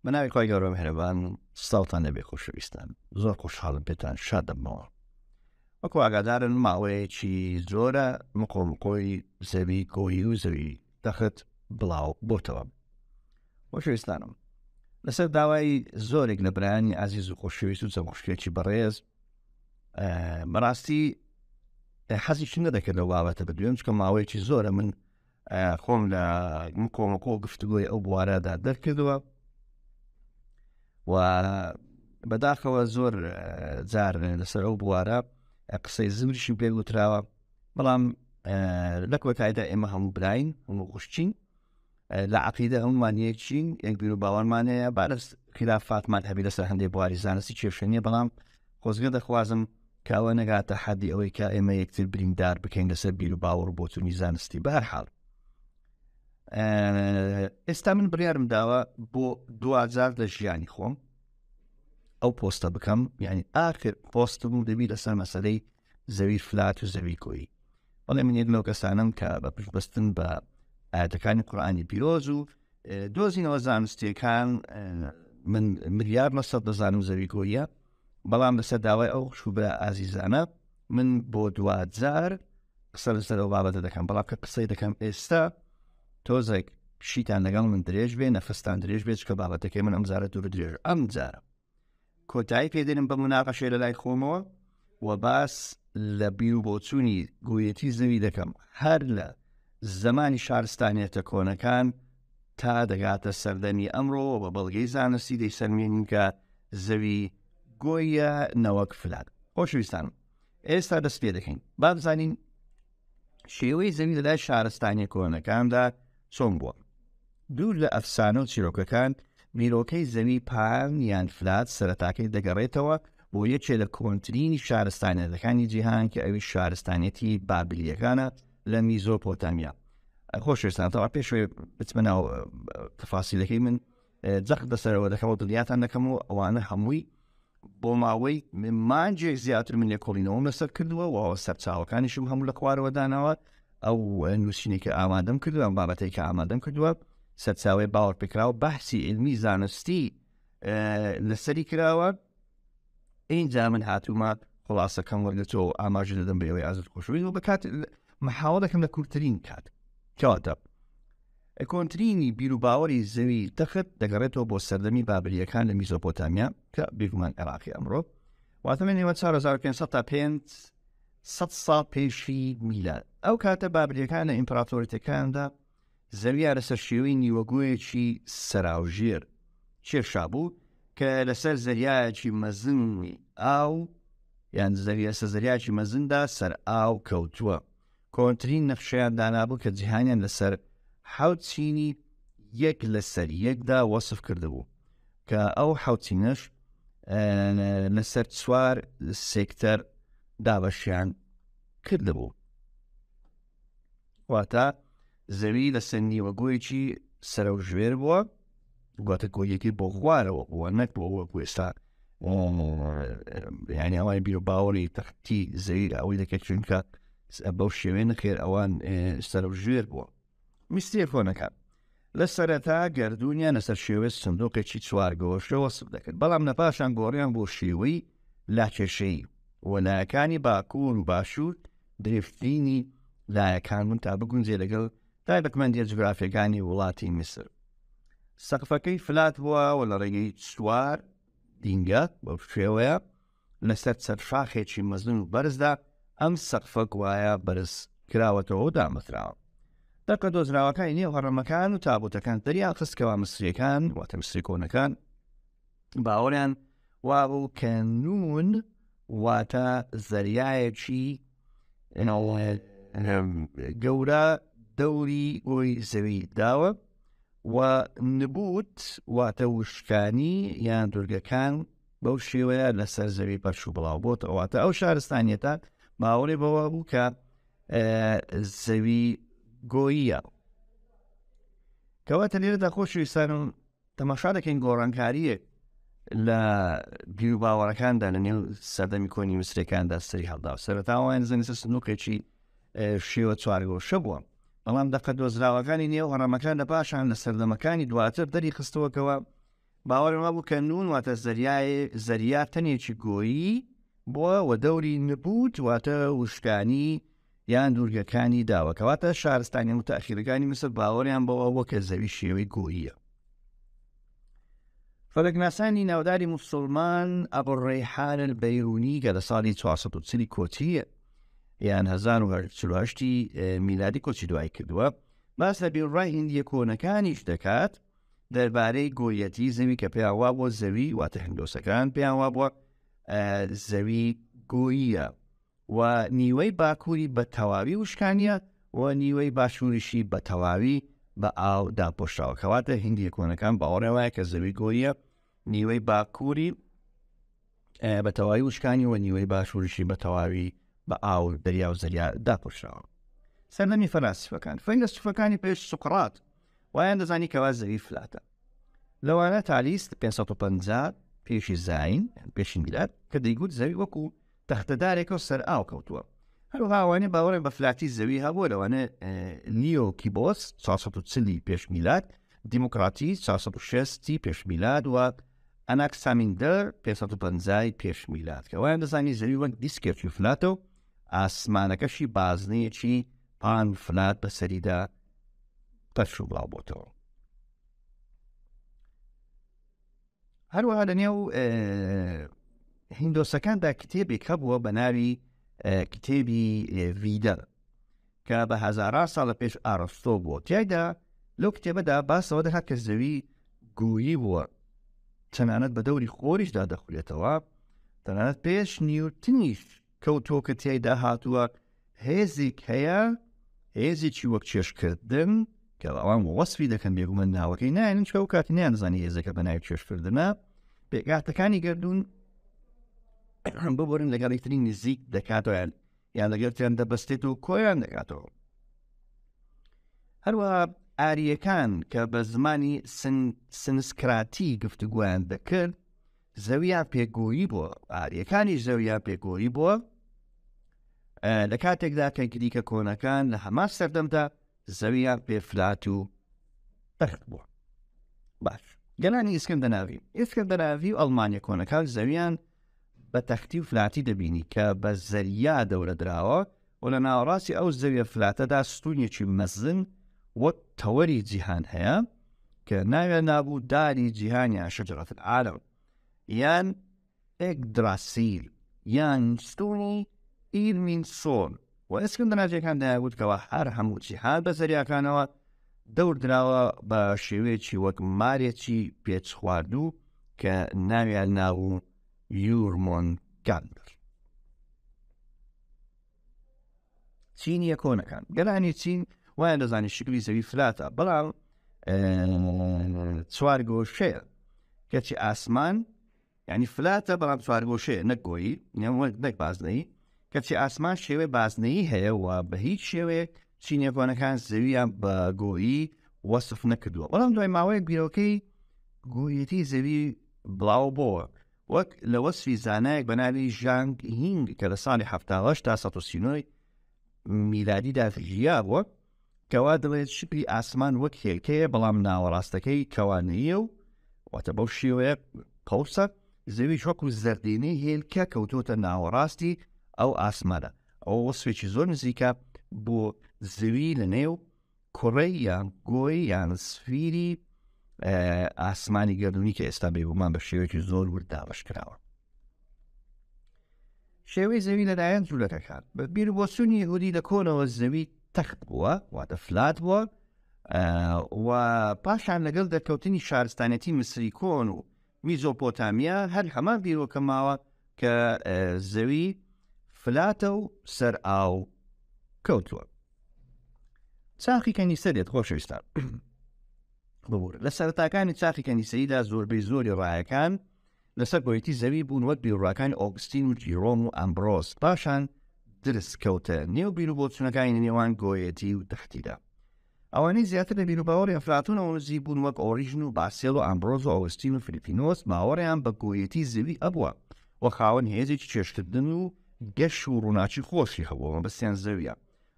بە ناوی خوای گەورە میهرەبان سڵاوتان لێبێ خۆشەویستان زۆر خۆشحاڵم پێتان شاد دەبمەوە وەکو ئاگادارن ماوەیەکی زۆرە مقۆمقۆی زەوی گۆیی و زەوی تەخت بڵاو بۆتەوە خۆشەویستانم لەسەر داوای زۆرێک لە برایانی ئازیز و خۆشەویست و چەند خوشکێکی بەڕێز بەڕاستی حەزیشم نەدەکرد لەو بابەتە بدوێم چکە ماوەیەکی زۆرە من خۆم لە مکۆمەکۆ گفتوگۆی ئەو بوارەدا دەرکردووە و بەداخەوە زۆر جار لەسەر ئەو بوارە قسەی زمریشی پێ گوتراوە بەڵام لە کۆتاییدا ئێمە هەموو براین هەموو خوشچین لە عقیدە هەمومان یەکچین یەک بیر و باوەڕمان هەیە با لە خلافاتمان هەبی لەسەر هەندێک بواری زانستی کێشە نییە بەڵام خۆزگە دەخوازم کە ئەوە نەگاتە حەدی ئەوەی کە ئێمە یەکتر بریندار بکەین لەسەر بیر و باوەڕ بۆچوونی زانستی بە هەر حاڵ ئێستا من بڕیارم داوە بۆ دوجار لە ژیانی خۆم ئەو پۆستە بکەم یعنی ئاخر پۆست بوو دەبی لەسەر مەسلەی زەوی flat و زەوی گۆیی بەڵێ من یەک لەو کەسانم کە بە پشتبەستن بە ئاەتەکانی قورآانی پیرۆز و دۆزینەوە زانستیەکان من ملیار لە سەد دەزانم زەوی گۆیە بەڵام لەسەر داوای ئەو خوشک و برا ئازیزانە من بۆ دواجار قسە لەسەر ئەو بابەتە دەکەم بەڵام کە قسەی دەکەم ئێستا تۆزێک شیتان لەگەڵ من درێژ بێ نەفستان درێژ بێت کە بابەتەکەی من ئەم جارە دوور درێژ ئەم جارە کۆتایی پێدێنم بە مناقەشەی لە لای خۆمەوە و باس لە بیر و بۆچوونی گۆیەتی زەوی دەکەم هەر لە زمانی شارستانیەتە کۆنەکان تا دەگاتە سەردەمی ئەمڕۆ بە بەڵگەی زانستی دەیسەلمێنین کە زەوی گۆیە نەوەک flat. خۆشەویستانم ئێستا دەست پێ دەکەین با بزانین شێوەی زەوی لەلای شارستانیە کۆنەکاندا چۆن بووە. دوور لە ئەفسانە و چیرۆکەکان، بیرۆکەی زەوی پان یان flat سەرەتاکەی دەگەڕێتەوە بۆ یەکێ لە کۆنترینی شارستانیەتەکانی جیهان کە ئەویش شارستانیەتی بابلیەکانە لە میزۆپۆتامیا. خۆشەویستان تەوا پێشوێ بچمە ناو تەفاسیلەکەی من جەخت لەسەرەوە دەکەمەوە دڵنیاتان دەکەم و ئەوانە هەمووی بۆ ماوەی مانجێک زیاتر من لێکۆڵینەوەم لەسەر کردووە و سەرچاوەکانیشم هەموو لە خوارەوە داناوە ئەو نووسینێک کە ئامادەم کردووە ئەم بابەتێک کە ئامادەم کردووە سەرچاوی باوەڕپێکراوە بەحسی علمی زانستی لەسەری کراوە ئینجا من هاتوومە خلاصەکەم وەرگرتەوە و ئاماژە دەدەم بە ئێوەی ئازاد خۆشەویست و بە کات محاوە دەکەم لە کورتترین کات کەواتە کۆنترینی بیر و باوەری زەوی تەخت دەگەڕێتەوە بۆ سەردەمی بابلیەکان لە میزۆپۆتامیا کە بێگومان عێراقی ئەمڕۆ واتە لە نێوان 4500 تا 500 ساڵ پێشی میلاد ئەو کاتە بابلیەکان لە ئیمپراتۆریەتەکاندا زەویان لەسەر شێوەی نیوەگۆیەکی سەراوژێر کێشابوو کە لەسەر زەریایەکی مەزنی ئاو یان زەریەسە زەریاکی مەزندا سەر ئاو کەوتووە. کۆنترین نەخشەیان دانابوو کە جیهانیان لەسەر حەوت چینی یەک لەسەر یەکدا وەسف کردبوو کە ئەو حەوت چینەش لەسەر چوار سێکتەر دابەشیان کردبوو. واتە زەوی لەسەر نیوەگۆیەکی سەرەوژێر بووە واتە گۆیەکەی بۆ خوارەوە بووە نەک بۆ وەکو ئێستا یعنی ئەوان بیر و باوەڕی تەختی زەوی ئەوەی دەکرد چونکە بەو شێوێ نەخێر ئەوان سەرەوژێر بووە میسریە کۆنەکان لە سەرەتا گەردوونیان لەسەر شێوەی سندوقێکی چوارگۆشە وەسف دەکرد بەڵام لە پاشان گۆڕیان بۆ شێوەی لاکێشەیی و لایەکانی باکوور و باشوور درێژترینی لایەکان بوون تا بگونجێ لەگەڵ تایبەتمەندیە جوگرافیەکانی وڵاتی میسر. سەقفەکەی flat بووە و لە ڕێگەی چوار دینگە بەو شێوەیە لەسەر چەند شاخێکی مەزن و بەرزدا ئەم سەقفە گوایە بەرز کراوەتەوە و دامەزراوە. دەقە دۆزراوەکانی نێو هەڕەمەکان و تابوتەکان دەریان خست کەوا میسریەکان واتە میسری کۆنەکان باوەڕیان وابوو کە نون واتە زەریایەکی گەورە دەوری گۆی زەوی داوە و نبوت واتە وشکانی یان دوورگەکان بەو شێوەیە لەسەر زەوی پەرش و بڵاو بۆتە واتە ئەو شارستانیەتە باوەڕی بەوە بوو کە زەوی گۆییە کەواتە لێرەدا خۆشەویستانم تەماشا دەکەین گۆڕانکارییەک لە بیروباوەڕەکاندا لە نێو سەردەمی کۆنی میسرەکاندا سەری هەڵدا و سەرەتا وایان زانیستە سندوقێکی شێوە چوارگۆشە بووە بەڵام دەقە دۆزراوەکانی نێو هەڕەمەکان لە پاشان لە سەردەمەکانی دواتر دەری خستووەکەوە. باوەڕیان وابوو کە نوون واتە زەریای زەریا تەنێکی گۆیی بووە و دەوری نبووت واتە وشکانی یان دوورگەکانی داوە کەواتە شارستانی متأخیرەکانی میسر باوەڕیان بەوە بووە کە زەوی شێوەی گۆییە. فەلەکناسانی ناوداری موسڵمان ئەبوڕەیحان البەیرونی کە لە ساڵی 440 کۆچی یان 1048 میلادی کۆچی دوای کردووە باس لە بیرڕای هندیە کۆنەکانیش دەکات دەربارەی گۆیەتی زەوی کە پێیان وابووە زەوی واتە هندۆسەکان پێیان وابووە زەوی گۆییە و نیوەی باکووری بە تەواوی وشکانییە و نیوەی باشووریشی بە تەواوی بە ئاو داپۆشراوە. کەواتە هیندییە کۆنەکان باوەڕیان وایە کە زەوی گۆییە، نیوەی باکووری بە تەواوی وشکانی و نیوەی باشووریشی بە تەواوی بە ئاو دەریا و زەریا داپۆشراوە. سەردەمی فەلاسفەکان فەیلەسوفەکانی پێش سوقرات وایان دەزانی کەوا زەوی فلاتە. لەوانە تالیس 550 پێشی زین پێشی میلاد کە دەیگوت زەوی وەکو تەختەدارێکە و سەر ئاو کەوتووە. هەروەها ئەوانەی باوەڕیان بە فلاتی زەوی هەبووە لەوانە لیۆ کیبۆس 440 پێش میلاد، دیموکراتی 460 پێش میلاد و ئەناکسامیندەر 550 پێش میلاد کە وایان دەزانی زەوی وەک دیسکێکی فلاتە و ئاسمانەکەشی بازنەیەکی پان فلات بەسەریدا پەرش و بڵاو بۆتەوە. هەروەها لە نێو هیندۆسەکاندا کتێبێک هەبووە بە ناوی کتێبی ڤیدە کە بە هەزاران ساڵ لە پێش ئارستۆ بووە تیایدا لەو کتێبەدا باسەوە دەکات کە زەوی گویی بووە تەنانەت بە دەوری خۆریشدا دەخولێتەوە تەنانەت پێش نیوتنیش کەوتووە کە تیایدا هاتووە هێزێک هەیە هێزێکی وەک چێشکردن کە ئەوان وەسفی دەکەن بێگومان ناوەکەی نایەنن چکە ئەو کاتی نیانزانی هێزەکە بە ناوی چێشکردنە پێکهاتەکانی گردون ببورن لەگەڵ یەکتری نزیک دەکاتەوە یان لەگەڵتیان دەبەستێت و کۆیان دەکاتەوە هەروەها ئاریەکان کە بە زمانی سنسکراتی گفتوگویان دەکرد زەویان پێگۆیی بووە ئاریەکانی زەویان پێگۆیی بووە لە کاتێکدا کە گریکە کۆنەکان لە هەمان سەردەمدا زەویان پێ فلات و تەخت بووە باش گەلانی ئیسکندەناوی ئیسکندەناوی و ئەڵمانیا کۆنەکان زەویان بە تەختی و فلاتی دەبینی کە بە زەریا دەورە دراوە و لە ناوەڕاستی ئەو زەویە فلاتەدا ستونێکی مەزن وەک تەوەری جیهان هەیە کە ناویان نابوو داری جیهان یان شجرة العالم یان ئێگدراسیل یان ستونی ئیرمینسۆن و ئەسکندناڤیەکان دەیانگوت کەوا هەر هەموو جیهان بە زەریاکانەوە دەور دراوە بە شێوەیەکی وەک مارێکی پێچ خواردوو کە ناویان ناوو یورمۆنگاندر. چینیە کۆنەکان گەلانی چین وایان دەزانی شکلی زەوی فلاتە بەڵام چوار گۆشەیە کەچی ئاسمان ینی فلاتە بەڵام چوارگۆشەیە نەک گۆیی نەک بازنەی کەچی ئاسمان شێوەی بازنەیی هەیە و بە هیچ شێوەیەک چینیە کۆنەکان زەویان بە گۆیی وەسف نەکردووە بەڵام دوای ماوەیەک بیرۆکەی گۆیەتی زەوی بڵاو بۆوە وەک لە وەسفی زانایەک بە ناوی ژانگ هینگ کە لە ساڵی 78 تا 139 میلادیدا ژیابووە کەوا دەڵێت شکلی ئاسمان وەک هێلکەیە بەڵام ناوەڕاستەکەی کەوانەیە و واتە بەو شێوەیە قەوسە زەویش وەکو زەردینەی هێلکە کەوتۆتە ناوەڕاستی ئەو ئاسمانە ئەوە وەسفێکی زۆر نزیکە بۆ زەوی لە نێو کوڕەی یان گۆی یان سفیری ئاسمانی گردونی کە ئێستا بێگومان بە شێوەیەکی زۆر ورد دابەش کراوە شێوەی زەوی لەلایەن جوولەکەکان بە بیر بۆچوونی یهودی لە کۆنەوە زەوی تەخت بووە واتە فلات بووە و پاشان لەگەڵ دەرکەوتنی شارستانەتی میسری کۆن و میزۆپۆتامیا هەر هەمان بیرۆکە ماوە کە زەوی فلاتە و سەر ئاو کەوتووە چاخی کەنیسە دێت خۆشەویستان ببوورە لە سەرەتاکانی چاخی کەنیسەیدا زۆربەی زۆری ڕایەکان لەسەر گۆیەتی زەوی بوون وەک بیروڕاکانی ئۆگستین و جیرۆم و ئەمبرۆس، پاشان درز کەوتە نێو بیروبۆچوونەکانی نێوان گۆیەتی و تەختیدا. ئەوانەی زیاتر لە بیروباوەڕی ئەفلاتونەوە نزیک بوون وەک ئۆریژن و باسێل و ئەمبرۆز و ئۆگستین و فلیپینۆس باوەڕیان بە گۆیەتی زەوی هەبووە و خاوەن هێزێکی چێژکردن و گەش و ڕووناکی خۆشی هەبووە مەبەستیان زەویە.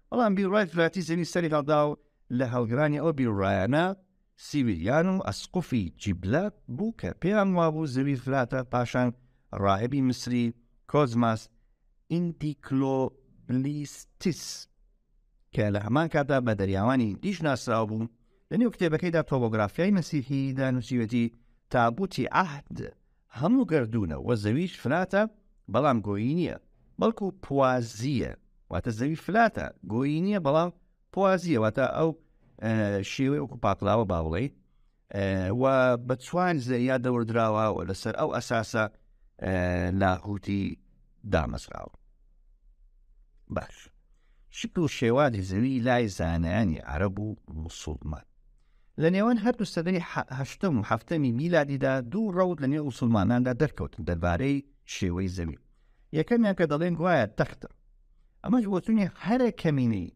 بەڵام بیروڕای فلاتی زەوی سەری هەڵدا و لە هەڵگرانی ئەو بیروڕایانە. سیویلیان و ئەسقوفی جیبلە بوو کە پێیان وابوو زەوی فلاتە، پاشان ڕاهبی میسری کۆزماس ئیندیکلۆبلیستیس کە لە هەمان کاتدا بە دەریاوانی هیندیش ناسراو بوو، لە نێو کتێبەکەیدا تۆبۆگرافیای مەسیحیدا نووسیوێتی تابوتی عەهد هەموو گەردوونە و زەویش فلاتە بەڵام گۆیی نییە بەڵکو پوازییە، واتە زەوی فلاتە گۆیی نییە بەڵام پوازییە، واتە ئەو شێوەی وەکو پاقلاوە با بڵێی و بە چوار زەریا دەوردراوە و لەسەر ئەو ئەساسە لاهوتی دامەزراوە. باش شکل و شێوازی زەوی لای زانایانی عەرەب و موسڵمان لە نێوان هەردوو سەدەی هەشتەم و هەفتەمی میلادیدا دوو ڕەوت لە نێو موسڵماناندا دەرکەوتن دەربارەی شێوەی زەوی. یەکەمیان کە دەڵێن گوایە تەختە، ئەمەش بۆچوونی هەرە کەمینەی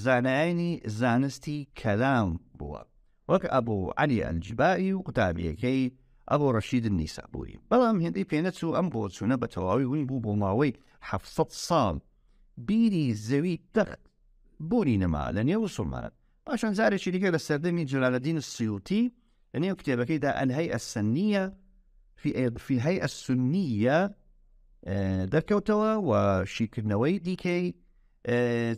زانایانی زانستی کەلام بووە وەک ئەبوو عەلی ئەلجبائی و قوتابییەکەی ئەبوو ڕەشید النیسابوری. بەڵام هێندەی پێنەچوو ئەم بۆچوونە بە تەواوی ون بوو بۆ ماوەی 700 ساڵ بیری زەوی تەخت بوونی نەما لە نێو موسڵمانان. پاشان جارێکی دیکە لە سەردەمی جەلالەدین السیوطی لە نێو کتێبەکەیدا الهیئە السنیە فی فی الهیئە السنیە دەرکەوتەوە و شیکردنەوەی دیکەی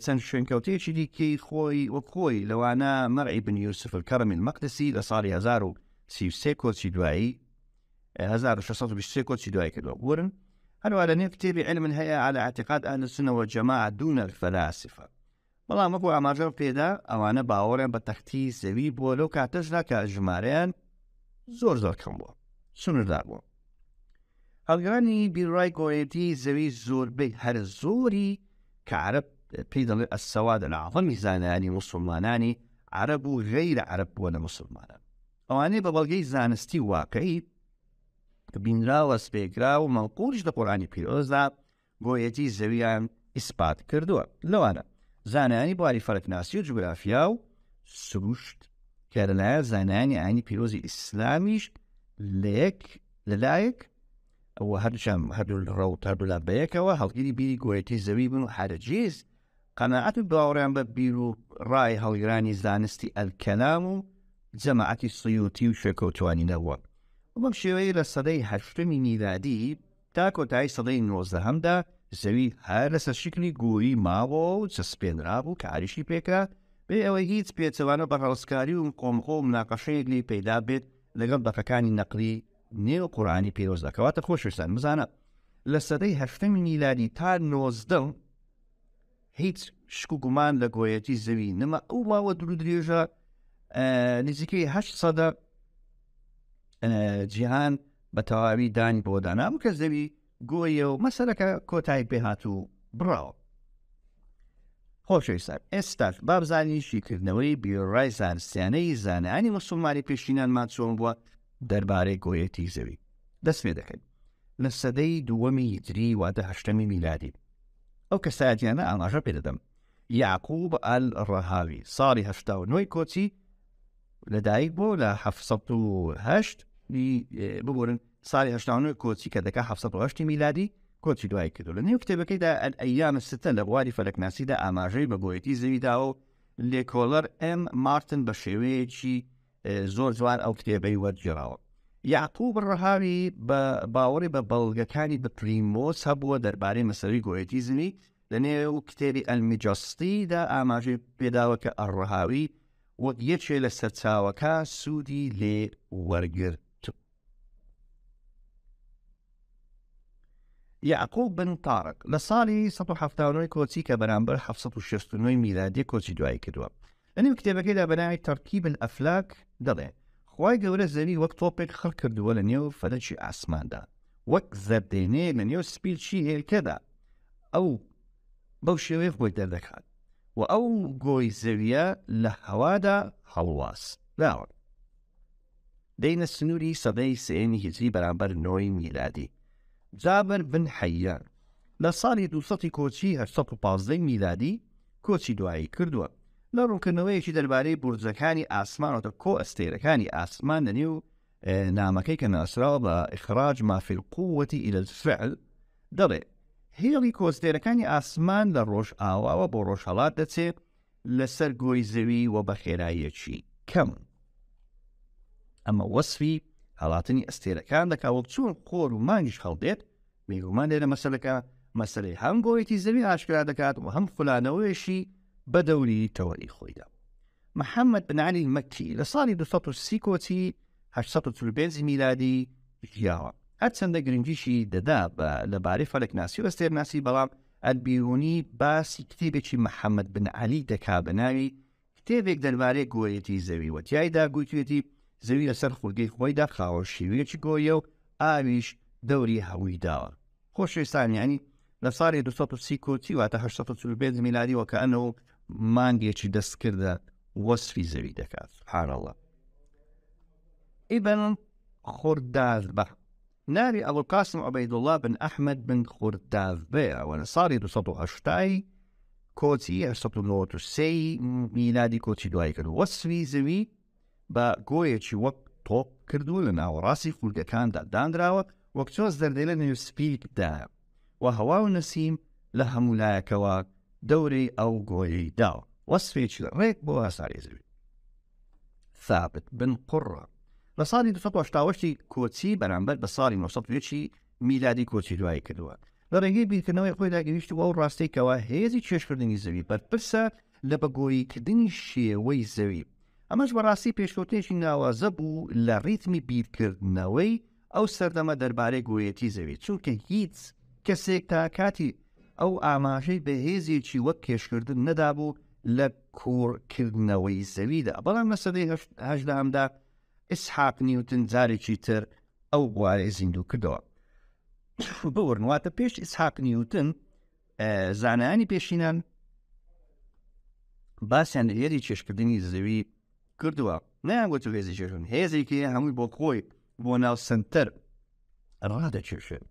چەند شوێنکەوتەیەکی دیکەی خۆی وەک خۆی لەوانە مەرعی بن یوسف الکەرمی المەقدسی لە ساڵی 1033 کۆچی دوایی 1623 کۆچی دوایی کردووە بورن هەروە لە نێو کتێبی علم الهيئة على اعتقاد أهل السنة والجماعة دون الفلاسفة بەڵام وەکو ئاماژەم پێدا ئەوانە باوەڕیان بە تەختی زەوی بووە لەو کاتەشدا کە ژمارەیان زۆر زۆر کەم بووە سنووردار بووە. هەڵگرانی بیرڕای گۆیەتی زەوی زۆربەی هەر زۆری کە عەرەب پێی دەڵێ السواد الأعظم زانایانی موسڵمانانی عەرەب و غەیرە عەرەب بووە لە موسڵمانان ئەوانەی بە بەڵگەی زانستی و واقعی بینراوە سپێکرا و مەنقولیش لە قورئانی پیرۆزدا گۆیەتی زەویان ئیسپات کردووە، لەوانە زانایانی بواری فەلەکناسی و جوگرافیا و سروشت کە لەلایەن زانایانی ئاینی پیرۆزی ئیسلامیش لەیەک لەلایەک و هەردووشان هەردوو ڕەوت هەردوولا بەیەکەوە هەڵگری بیری گۆیەتی زەوی بوون و هەرگیز قەناعەت و باوەڕیان بە بیر و ڕای هەڵگرانی زانستی ئەلکەلام و جەماعەتی سیوتی و شوێکەوتوانی نەبووە و بەم شێوەیە لە سەدەی هەشتەمی میلادی تا کۆتایی سەدەی نۆزدەهەمدا زەوی هەر لەسەر شکلی گۆیی ماوەوە و چەسپێنرابوو کاریشی پێکرا بێ ئەوەی هیچ پێچەوانە و بەرهەڵستکاری و قۆمخۆ و مناقەشەیەک لێی پەیدا بێت لەگەڵ دەقەکانی نەقلی نێو قورئانی پیرۆزدا. کەواتە خۆشەویستان بزانە لە سەدەی هەشتەمی میلادی تا نۆزدەم هیچ شک و گومان لە گۆیەتی زەوی نەما. ئەو ماوە دوور درێژە نزیکەی هەشت سەدە جیهان بە تەواوی دانی بۆ دانابوو کە زەوی گۆیە و مەسەلەکە کۆتایی پێهات و بڕاوە. خۆشەویستان ئێستاش با بزانین شیکردنەوەی بیرڕای زانستیانەی زانایانی موسڵمانی پێشینانمان چۆن بووە دەربارەی گۆیەتی زەوی. دەست پێ دەکەین لە سەدەی دووەمی هیجری واتە هەشتەمی میلادی ئەو کەسایەتیانە ئاماژە پێ دەدەم. یعقوب الڕەهاوی ساڵی 89 کۆچی لەدایک بوو لە 708 ببورن ساڵی 89 کۆچی کە دەکا 708 میلادی کۆچی دوای کردو لە نێو کتێبەکەیدا الأيام الستة لە بواری فەلەکناسیدا ئاماژەی بە گۆیەتی زەوی داوە و لێکۆڵەر ئێم مارتن بە شێوەیەکی زۆر جوان ئەو کتێبەی وەرگێڕاوە. یەعقوب ڕەهاوی بە باوەڕی بە بەڵگەکانی بتلیمۆس هەبووە دەربارەی مەسەلەی گۆیەتی زەوی لە نێو کتێبی ئەلمیجەستی-دا ئاماژەی پێداوە کە ئەڕەهاوی وەک یەکێ لە سەرچاوەکان سوودی لێ وەرگرتووە. یەعقوب بن تارق لە ساڵی 179 کۆچی کە بەرامبەر 769 میلادی کۆچی دوایی کردووە. لە نێو کتێبەکەیدا بە ناوی تەرکیب الافلاک دەڵێ، خوای گەورە زەوی وەک تۆپێک خڕ کردووە لە نێو فەلەکی ئاسماندا، وەک زەردێنەیەک لە نێو سپیلکی هێلکەدا، ئەو بەو شێوەیە خۆی دەردەخات و ئەو گۆی زەویە لە هەوادا هەڵواسراوە. دێینە سنووری سەدەی سێیەمی هیجری بەرامبەر نۆی میلادی. جابر بن حەیان لە ساڵی 200 کۆچی 815 میلادی کۆچی دوایی کردووە. لە ڕوونکردنەوەیەکی دەربارەی بورجەکانی ئاسمان واتە کۆ ئەستێرەکانی ئاسمان لە نێو نامەکەی کە ناسراوە بە اخراج ما فی القوة الى الفعل دەڵێ هێڵی کۆستێرەکانی ئاسمان لە ڕۆژئاواوە بۆ ڕۆژهەڵات دەچێ لەسەر گۆی زەوی و بە خێراییەکی کەم. ئەمە وەسفی هەڵاتنی ئەستێرەکان دەکا وەک چۆن خۆر و مانگیش هەڵدێت. بێگومان لێرە مەسەلەکە مەسەلەی هەم گۆیەتی زەوی ئاشکرا دەکات و هەم خولانەوەیشی بە دەوری تەوەری خۆیدا. محەممەد بن عەلی مەکی لە ساڵی 230 کۆچی 845 میلادی ژیاوە. هەرچەندە گرنگیشی دەدا بە لەبارەی فەلەکناسی و ئەستێرناسی، بەڵام ئەلبیرونی باسی کتێبێکی محەممەد بن عەلی دەکا بە ناوی کتێبێک دەربارەی گۆیەتی زەوی و تیایدا گوتوێتی زەوی لەسەر خولگەی خۆیدا خاوەن شێوەیەکی گۆیە و ئاویش دەوری هەمووی داوە. خۆشەویستان یانی لە ساڵی 230 کۆچی واتە 845 میلادی وەکە ئەنە و مانگێکی دەستکردە وەسفی زەوی دەکات. سبحان الله. ئیبن خورداذبە ناوی ئەبولقاسم عوبەیدوڵڵا بن ئەحمەد بن خورداذبەیە و لە ساڵی 280 کۆچی 893 میلادی کۆچی دوایی کرد. وەسفی زەوی بە گۆیەکی وەک تۆپ کردووە لە ناوەڕاستی خولگەکاندا دانراوە وەک چۆن زەردەی لە نێو سپیلکدایە و هەوا و نەسیم لە هەموو لایەکەوە دەورەی ئەو گۆیەی داوە. وەسفێکی ڕێک بۆ هەسارەی زەوی. ثابت بن قڕە لە ساڵی 288 کۆچی بەرامبەر بە ساڵی 901 میلادی کۆچی دوایی کردووە. لە ڕێگەی بیرکردنەوەی خۆیدا گەیشتووە ئەو ڕاستەی کەوا هێزی کێشکردنی زەوی بەرپرسە لە بەگۆییکردنی شێوەی زەوی. ئەمەش بەڕاستی پێشکەوتنێکی ناوازە بوو لە ڕیتمی بیرکردنەوەی ئەو سەردەمە دەربارەی گۆیەتی زەوی، چونکە هیچ کەسێک تا کاتی ئەو ئاماژەی بە هێزێکی وەک کێشکردن نەدابوو لە کوڕکردنەوەی زەویدا. بەڵام لە سەدەی هەژدەهەمدا ئیسحاق نیوتن جارێکی تر ئەو بوارەی زیندوو کردەوە. ببورن، واتە پێش ئیسحاق نیوتن زانایانی پێشینان باسیان لە هێزی کێشکردنی زەوی کردووە، نیان گوت هێزی کێشن هێزێکی هەمووی بۆ خۆی بۆ ناو سنتەر ڕادەکێشێت.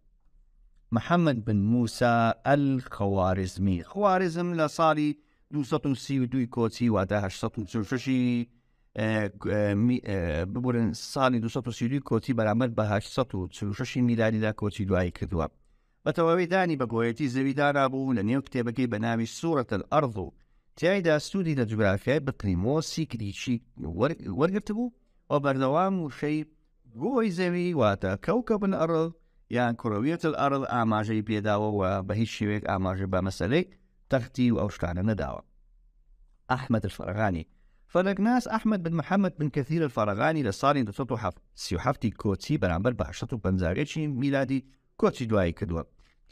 محەممەد بن موسا ئەلخەوارزمی خوارزم لە ساڵی 232 کۆچی واتە 846 ببورن ساڵی 232 کۆچی بەرامبەر بە 846 میلادیدا کۆچی دوایی کردووە. بە تەواوی دانی بە گۆیەتی زەوی دانابوو لە نێو کتێبەکەی بە ناوی سورة الارض و تیایدا سوودی لە جوگرافیای بطلیمۆسی گریکی وەرگرتبوو و بەردەوام وشەی گۆی زەوی واتە كوكب الأرض یان كروية الأرض ئاماژەی پێداوە و بە هیچ شێوەیەک ئاماژە بە مەسەلەی تەختی و ئەو شتانە نەداوە. ئەحمەد الفەرغانی فەلەکناس ئەحمەد بن محەممەد بن کەثیر الفەرغانی لە ساڵی 237 کۆچی بەرامبەر بە 851 میلادی کۆچی دوایی کردووە،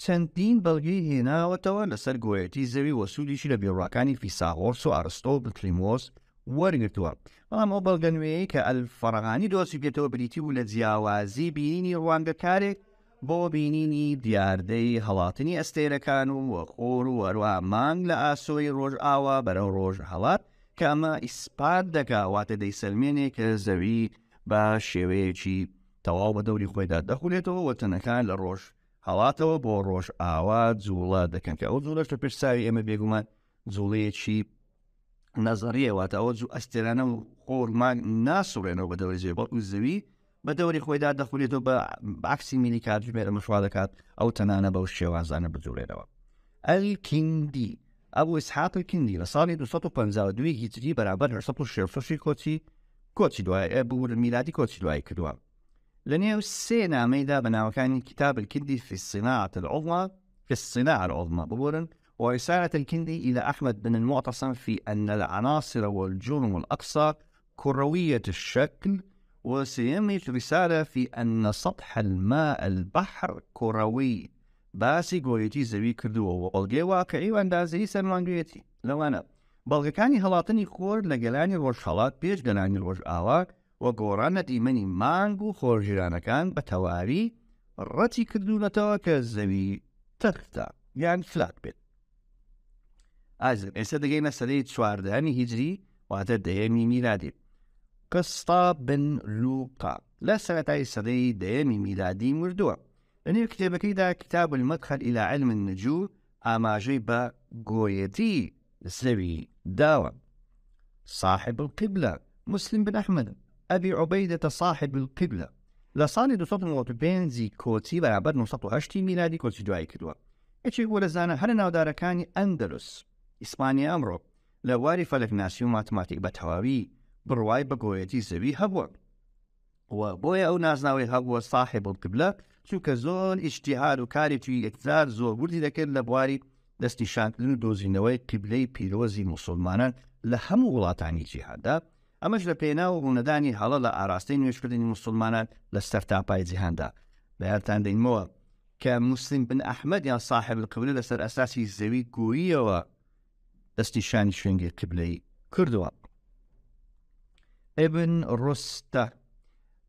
چەندین بەڵگەی هێناوەتەوە لەسەر گۆیەتی زەوی و سوودیشی لە بیروڕاکانی فیساغۆرس و ئەرستۆ و بتلیمۆس وەرگرتووە، بەڵام ئەو بەڵگە نوێیەی کە ئەلفەرغانی دۆزی پێتەوە بریتی بوو لە جیاوازی بینینی ڕوانگەکارێک بۆ بینینی دیاردەی هەڵاتنی ئەستێرەکان و خۆر و هەروەها مانگ لە ئاسۆی ڕۆژئاوا بەرەو ڕۆژهەڵات کە ئەمە ئیسپات دەکا واتە دەیسەلمێنێ کە زەوی بە شێوەیەکی تەواو بە دەوری خۆیدا دەخولێتەوە و تەنەکان لە ڕۆژ هەڵاتەوە بۆ ڕۆژ ئاوا جوڵە دەکەن کە ئەو جوڵەش لە پێش چاوی ئێمە بێگومان جوڵەیەکی نەزەریە، واتە ئەوە جوو ئەستێرانە و خۆر مانگ ناسوڕێنەوە بە دەوری زەوی، بەڵکو زەوی بە دەوری خۆیدا دەخولێتەوە بە عکسی میلی کاتژمێر ئەمەش وا دەکات ئەو تەنانە بەو شێوازانە بجوڵێنەوە. ئەلکیندی ئەبو ئیسحاق الکندی لە ساڵی 252 هیجری بەرامبەر 866 کۆچی کۆچی دوای ببورن میلادی کۆچی دوایی کردووە. لە نێو سێ نامەیدا بە ناوەکانی کتاب الکندی في الصناعة العظمى في الصناعة العظمى ببورن ورسالة الكندي إلى أحمد بن المعتصم في أن العناصر والجرم الأقصى كروية الشكل وسيمة رسالة في أن سطح الماء البحر كروي باسی گۆیەتی زەوی کردووە و بەڵگەی واقعی و ئەندازەیی سەلماندوویەتی، لەوانە، بەڵگەکانی هەڵاتنی خۆر لە گەلانی ڕۆژهەڵات پێش گەلانی ڕۆژئاوا و گۆڕان لە دیمەنی مانگ و خۆرگیرانەکان بە تەواوی ڕەتی کردوونەتەوە کە زەوی تەختە یان flat بێت. ئازیزم ئێستا دەگەینە سەدەی چواردەهەمی هیجری واتە دەیەمی میلادی. قسطا بن لوقا لە سەرەتای سەدەی دەیەمی میلادی مردووە. لە نێو کتێبەکەیدا کتاب المدخل الى علم النجوم ئاماژەی بە گۆیەتی زەوی داوە. صاحب القبلە مسلم بن ئەحمەد ئەبی عوبەیدەتە صاحب القبلە لە ساڵی 295 کۆچی بەرامبەر 908 میلادی کۆچی دوایی کردووە. یەکێک بووە لە زانا هەرە ناودارەکانی ئەندەلوس، ئیسپانیا ئەمڕۆ، لە بواری فەلەکناسی و ماتماتیک بە تەواوی بڕوای بە گۆیەتی زەوی هەبووە. و بۆیە ئەو نازناوەی هەبووە صاحب القبلە، چونکە زۆر ئیجتیهاد و کارێکی یەکجار زۆر وردی دەکرد لە بواری دەستنیشانکردن و دۆزینەوەی قیبلەی پیرۆزی موسڵمانان لە هەموو وڵاتانی جیهاندا، ئەمەش لە پێناو ڕوونەدانی هەڵە لە ئاراستەی نوێژکردنی موسڵمانان لە سەرتاپای جیهاندا. بەیادتان دێنمەوە کە موسلیم بن ئەحمەد یان صاحب القبلە لەسەر ئەساسی زەوی گۆییەوە دەستنیشانی شوێنگەی قیبلەی کردووە. ابن ڕوستە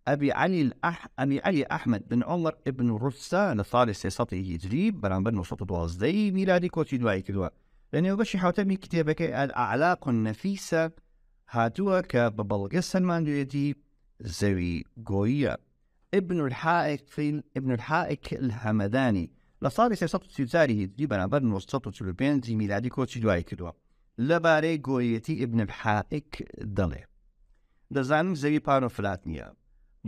ئەبی عەلی الأح ئەبی عەلی ئەحمەد بن عومەر ابن ڕوستە لە ساڵی 300 هیجری بەرامبەر 912 میلادی کۆچی دوایی کردووە. لە نێو بەشی حوتەمی کتێبەکەی الأعلاق النفیسە هاتووە کە بە بەڵگە سەلماندوێتی زەوی گۆییە. ابن الحائک ابن الحائک الهەمەدانی لە ساڵی 334 هیجری بەرامبەر 945 میلادی کۆچی دوایی کردووە. لەبارەی گۆیەتی ابن الحائک دەڵێ دەزانم زەوی پان و فلات نییە،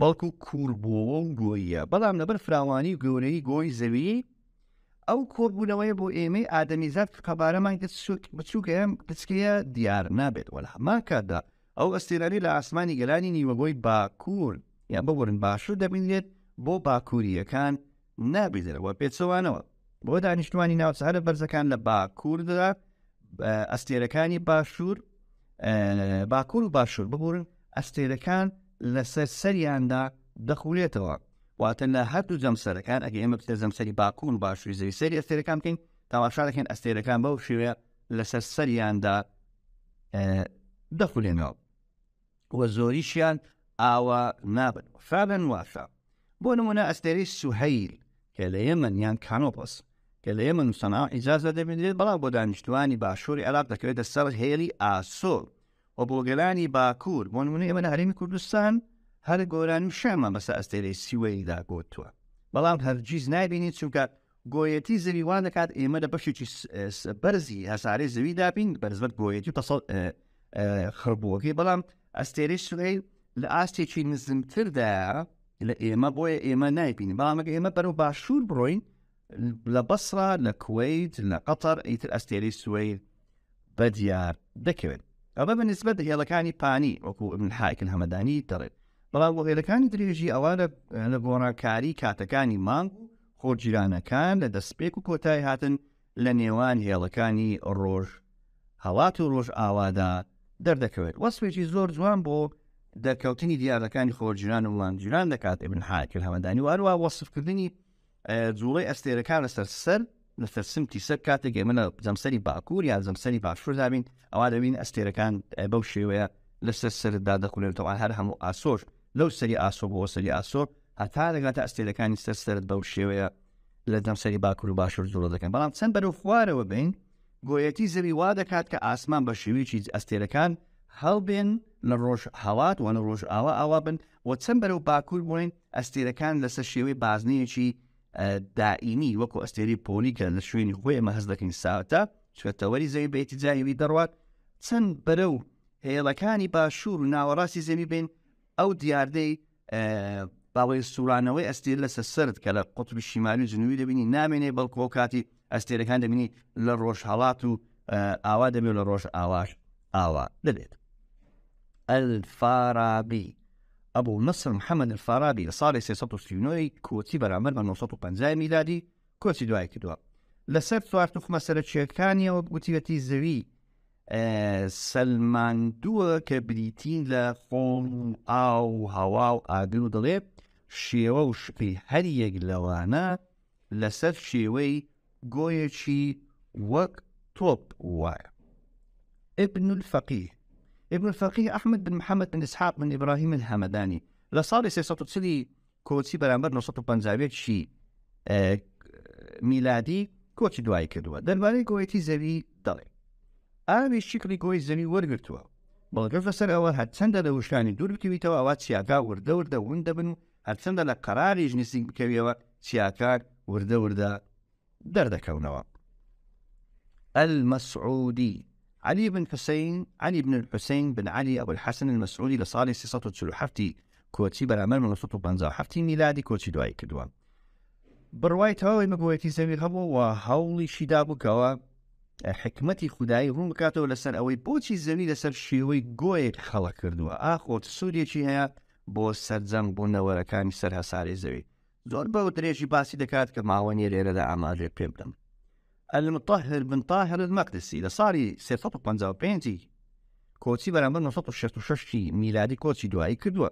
بەڵکو کووربووەوە و گۆییە، بەڵام لەبەر فراوانی و گەورەیی گۆی زەوی ئەو کۆبوونەوەیە بۆ ئێمەی ئادەمیزاد کە قەبارەمان بچووکەیە بچکەیە دیار نابێت. وە لە هەمان کاتدا ئەو ئەستێرانەی لە ئاسمانی گەلانی نیوەگۆی باکوور یان ببورن باشوور دەبینرێت بۆ باکوورییەکان نابینرێت وە پێچەوانەوە بۆ دانیشتوانی ناوچە هەرە بەرزەکان لە باکووردا ئەستێرەکانی باشوور باکوور و باشوور ببورن ئەستێرەکان لەسەر سەریاندا دەخولێتەوە، واتە لە هەردوو جەمسەرەکان ئەگە ئێمە بچێت جەمسەری باکوور و باشووری زەوی سەری ئەستێرەکان بکەین تەماشا دەکەین ئەستێرەکان بەو شێوەیە لەسەر سەریاندا دەخولێنەوە و زۆریشیان ئاوا نابن. فعلا واشە. بۆ نمونە ئەستێرەی سوهەیل کە لە یەمەن یان کانۆپۆس کە لە یەمەن و سەنعا و حیجازدا دەبینرێت، بەڵام بۆ دانیشتووانی باشووری عێراق دەکەوێتە سەر هێڵی ئاسۆ و بۆ گەلانی باکوور، بۆ نمونە ئێمە لە هەرێمی کوردستان هەر گۆرانی و شعرمان بەسەر ئەستێرەی سوەیلدا گۆتووە، بەڵام هەرگیز نایبینین، چونکە گۆیەتی زەوی وا دەکات ئێمە لە بەشێکی بەرزی هەسارەی زەویدا بین بەرزبەت گۆیەتی و تەسەڵ خڕبووەکەی، بەڵام ئەستێرەی سوهەیل لە ئاستێکی نزمتردایە لە ئێمە، بۆیە ئێمە نایبینین. بەڵام ئەگەر ئێمە بەرەو باشوور بڕۆین لە بەسرا، لە کوەیت، لە قەتەر، ئیتر ئەستێرەی سوەیل بەدیار دەکەوێت. ئەمە بە نسبەت هێڵەکانی پانی وەکو ابن حایک الهەمەدانی دەڵێت، بەڵام بۆ هێلەکانی درێژی ئەوە لە گۆڕانکاری کاتەکانی مانگ و خۆرگیرانەکان لە دەستپێک و کۆتایی هاتن لە نێوان هێڵەکانی ڕۆژ هەڵات و ڕۆژ ئاوادا دەردەکەوێت. وەسفێکی زۆر جوان بۆ دەرکەوتنی دیاردەکانی خۆرگیران و مانگگیران دەکات ابن حایک الهەمەدانی، و هەروەها وەسفکردنی جوڵەی ئەستێرەکان لەسەر سەر لەسەر سمتی سەر کاتێک ئێمە لە جەمسەری باکوور یان جەمسەری باشووردا بین، ئەوا دەبین ئەستێرەکان بەو شێوەیە لەسەر سەردا دەخولێنەوە. هەر هەموو ئاسۆش لەو سەری ئاسۆ بۆ سەری ئاسۆ هەتا دەگاتە ئەستێرەکانی سەر سەرت بەو شێوەیە لە جەمسەری باکوور و باشوور جوڵە دەکەن. بەڵام چەند بەرەو خوارەوە بین گۆیەتی زەوی وا دەکات کە ئاسمان بە شێوەیەکی ئەستێرەکان هەڵبێن لە ڕۆژ هەڵات وە لە ڕۆژ ئاوا ئاوا بن و چەند بەرەو باکوور بڕۆین ئەستێرەکان لەسەر شێوەی بازنەیەکی دائیمی وەکو ئەستێری پۆلی کە لە شوێنی خۆی ئێمە هەست دەکەین ساوتە چونکە تەوەری زەوی بە ئیتجاهی وی دەڕوات، چەند بەرەو هێڵەکانی باشوور و ناوەڕاستی زەوی بین ئەو دیاردەی باڵی سوورانەوەی ئەستێر لەسەر سەرت کە لە قوتبی شیمالی و جنوبی دەبینی نامێنێ، بەڵکو ئەو کاتی ئەستێرەکان دەبینی لە ڕۆژهەڵات و ئاوا دەبێت لە ڕۆژ ئاواش ئاوا دەبێت. الفارابی ئەبو نەسر محەممەد الفارابی لە ساڵی 339 کۆچی بەرامبەر بە 950 میلادی کۆچی دوای کردووە. لەسەر چوار توخمە سەرەکییەکانیەوە گوتیوەتی زەوی سەلماندووە کە بریتین لە خۆڵ و ئاو و هەوا و ئاگر و دەڵێ شێوە و شکلی هەر یەک لەوانە لەسەر شێوەی گۆیەکی وەک تۆپ وایە. ابن الفقيه ابن الفقيه أحمد بن محمد بن إسحاق بن إبراهيم الهمداني لە ساڵی 340 کۆچی بەرامبەر 951 میلادی کۆچی دوایی کردووە. دەربارەی گۆیەتی زەوی دەڵێ ئاوی شکلی گۆی زەوی وەرگرتووە، بەڵگەش لەسەر ئەوە هەرچەندە لە وشکانی دوور بکەویتەوە ئەوا چیاکان وردە وردە ون دەبن و هەرچەندە لە قەراریش نزیک بکەویەوە چیاکان وردە وردە دەردەکەونەوە. المسعودی علی بن حسین علی بن الحسین بن علی ابو الحسن المسعودی لە ساڵی 347 کۆچی بەرامبەر 957 میلادی کۆچی دوایی کردووە. بڕوای تەواوی مەبوویەتی زەوی هەبوو و هەوڵیشی دابوو کەەوە حکمەتی خودایی ڕوون بکاتەوە لەسەر ئەوەی بۆچی زەوی لەسەر شێوەی گۆیەک خەڵک کردووە، ئاخۆ سوودێکی هەیە. بۆ سەرجەم بوونەوەرەکانی سەر هەسارەی زەوی. زۆر بە درێژی باسی دەکات کە ماوە نییە لێرەدا ئاماژەی پێ بدەم. المطهر بن طاهر المقدسی لە ساڵی 355 کۆچی بەرامبەر 966 میلادی کۆچی دوایی کردووە.